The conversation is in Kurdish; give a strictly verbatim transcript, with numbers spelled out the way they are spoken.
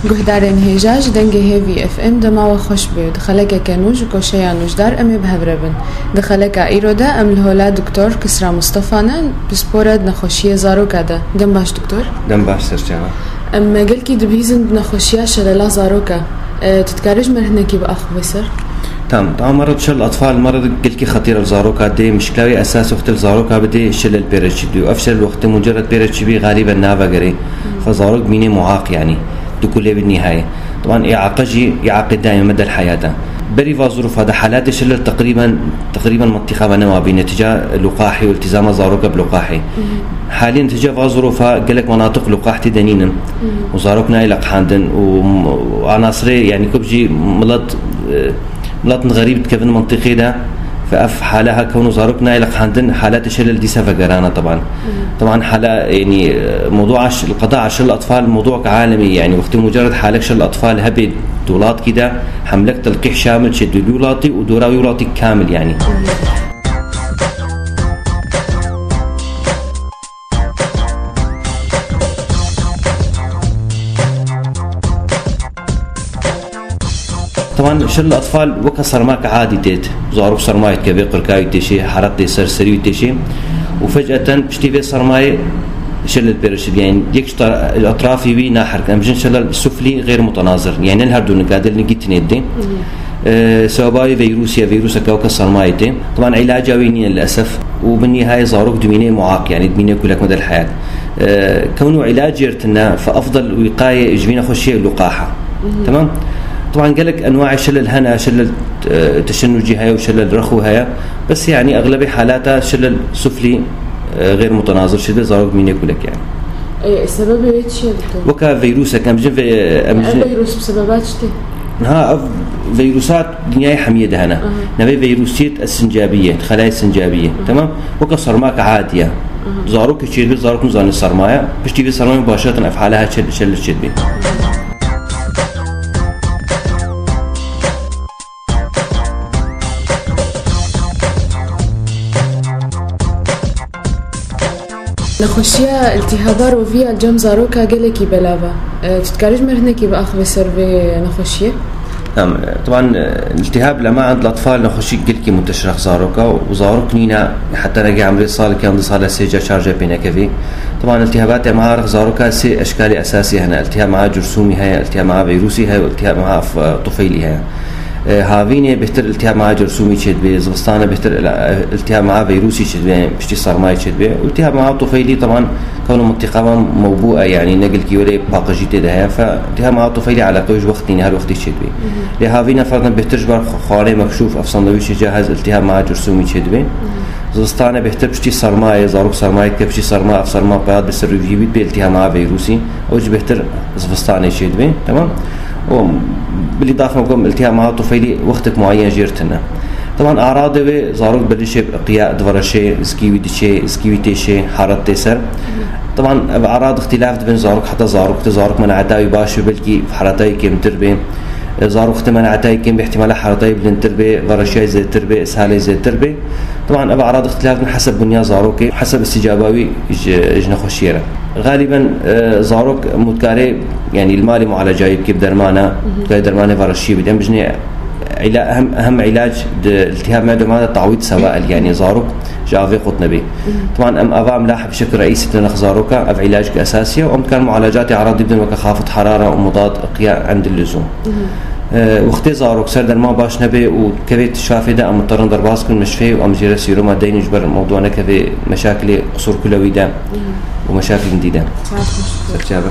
Guhdarên hêja ji dengê Hêvî F M dema we xweş be. Di xelekeke nû ji koşeya nûjdar em ê bi hev re bin. Di xeleka îro de em li hola Doktor Kisra Mustafa ne, pispore di nexweşiyê zaroka de. Dem baş doktor. Dem baş serçava. Em gelkî dibihîzin bi nexweşiya şelela zaroka. E, tu dikarî ji me hinekî biaxivî ser? Tamam, tamam, merad şel atfal, merad gelkî xetîr li zaroka dê, mişkila wê esas wextê li zaroka bidê, şelel pêre çî dû. Ev şel wextê mucerred pêre çî bî, galiben nava gerê. Xwe zarok bînê muaq, yani, di kulê bi nihayê. Taban, îaqa jî, îaqê daîme medel heyata. Berî va zorofa de halatê şelel teqrîben, teqrîben mentiqa ve nema bî, netîca luqahî û iltizama zaroka bi luqahî. Halî netîca va zorofa gelek menatiq luqah tê de nînin. Û zarok nayê leqhandin û, û anasirê, yani, kub jî milet, e, Milat xerîb dikevin mentiqê de, fe ev hale ha kewno zarok nayê leqhandin, halatê şelel dîsa vegerana taban. Taban hala, yani, mewdua ş-, qeda şel atfal mewduak alemî, yani, wextê mucerred halek şel atfal hebê di welatkî de, hemlek telqîh şamil çê di welatî û dora wî welatî kamil, yani. Taban şil atfal weke sermak adî têt. Zarok sermayê dikeve, qirkawî têşê, hereq tê ser serî wî têşê. Û fec'eten piştî vê sermayê şil li pêre şibî. Yani yek ji tar-, etrafî wî naherk. Em jin şil suflî xêr mutenazir. Yani her du nika dil nigî tinê dê. Ee, sebeba wî veyrusiye, veyrusa kewke sermayê tê. Taban îlaca wî nîne li esef. Û bi nihayê zarok dimîne muaq, yani dimîne kulek medel heyat. Ee, kewno îlac jêr tine, fe efdal wîqayê ji vî nexweşiyê luqaha. Tamam? Taban gelek enwaê şelel hene, şelel, e, teşennucî heye û şelel rexû heye. Bes yani eglebê halata şelel suflî, e, xêr mutenazir şide zarok dimîne kulek yani. E, sebebê wê çi ye, doktor? Weka veyrusek, em jin ve-, em Ne jin veyrusa bi sebeba çi tê? Niha ev veyrusat dinyayê hemiyê de hene. Aha. Navê veyrusiyê sincabî ye, xelayê sincabî ye. Aha. Tamam? Weke sermak adî ye. Aha. Zarok çêdibe, zarok nizane serma ye. Piştî vê sermayê başetin ev hale her çêl, çêl çêdibe. Nexweşiya îltîhaba rovî ya li cem zaroka gelekî belav e. E, tu dikarî ji me hinekî biaxivî ser vê nexweşiyê? Tamam, e, taban, e, îltîhab lema end latfal nexweşî gelkî munteşir e zaroka û zarok nîne heta nege emrê salek yan du sale sê ca çar ca pê nekevî. Taban îltîhabatê meha zaroka sê eşkalê esasî hene. Îltîhab meha cursûmî heye, îltîhab meha veyrûsî heye û îltîhab meha f-, tufeylî heye. E, havînê bêhtir îltihab meha cersûmî çêdibê, zivistanê bêhtir îla-, îltihab meha veyrûsî çêdibê, piştî sermayê çêdibê. Û îltihab meha tufeylî, teban, kewno mintiqa me mewbû e, yanî ne gilkî welê paqijî tê de heye. Fe îltihab meha tufeylî eleqe wî ji wextî ne, her wextî çêdibê. Lê havîne ferdan bêhtir ji ber xwe-, xwarê mekşûf, ev sandwîçê cahez îltihab meha cersûmî çêdibê. Zivistanê bêhtir piştî sermayê, zarok sermayê dike, piştî serma, ev serma peyat bi ser rûvî bît bê îltihab meha veyrûsî. Ew jî bêhtir zivistanê çêdibê. Teman. Û bilî daf me ku îltihab meha tufeylî wextek muayen jêr tune. Teman, aradê wê zarok berişê bi qiya divereşê, zikî wî diçê, zikî wî têşê, haret tê ser. Teman, ev arad îxtîlaf dibin, zarok heta zarok te, zarok menata wî baş be, belkî hareta wî kêmtir bê. E, zarok te menata wî kêm bê, ihtimala hareta wî bilindtir bê, vereşiya wî zêdetir bê, ishalê zêdetir bê. Teman, ev arad îxtîlaf dibin heseb bunya zarokê, heseb îstîcaba wî ji, ji nexweşiyê re. Galiben, e, zarok mutkarê, yani li malê mualecayî bike bi dermana, mutkarê dermanê vereşiyê bide. Em bijinê îla-, hem, hem îlac di îltihab me dermana tawîd sewail, yani zarok ji avê qut nebê. Teman em ava em lahib şekil reîsî tine nex zaroka, ev îlacek esasî ye û em dikarin mualecatê aradî bidin weke xafit harara û mudad qiya end luzûm. E, wextê zarok ser derman baş nebe û kevê şafê de em muterin derbas bikin meşfê û em jê re sîroma deynin ji ber mewdûa nekevê meşakilê qusur kulewî de û meşakil din dî de. Serçave.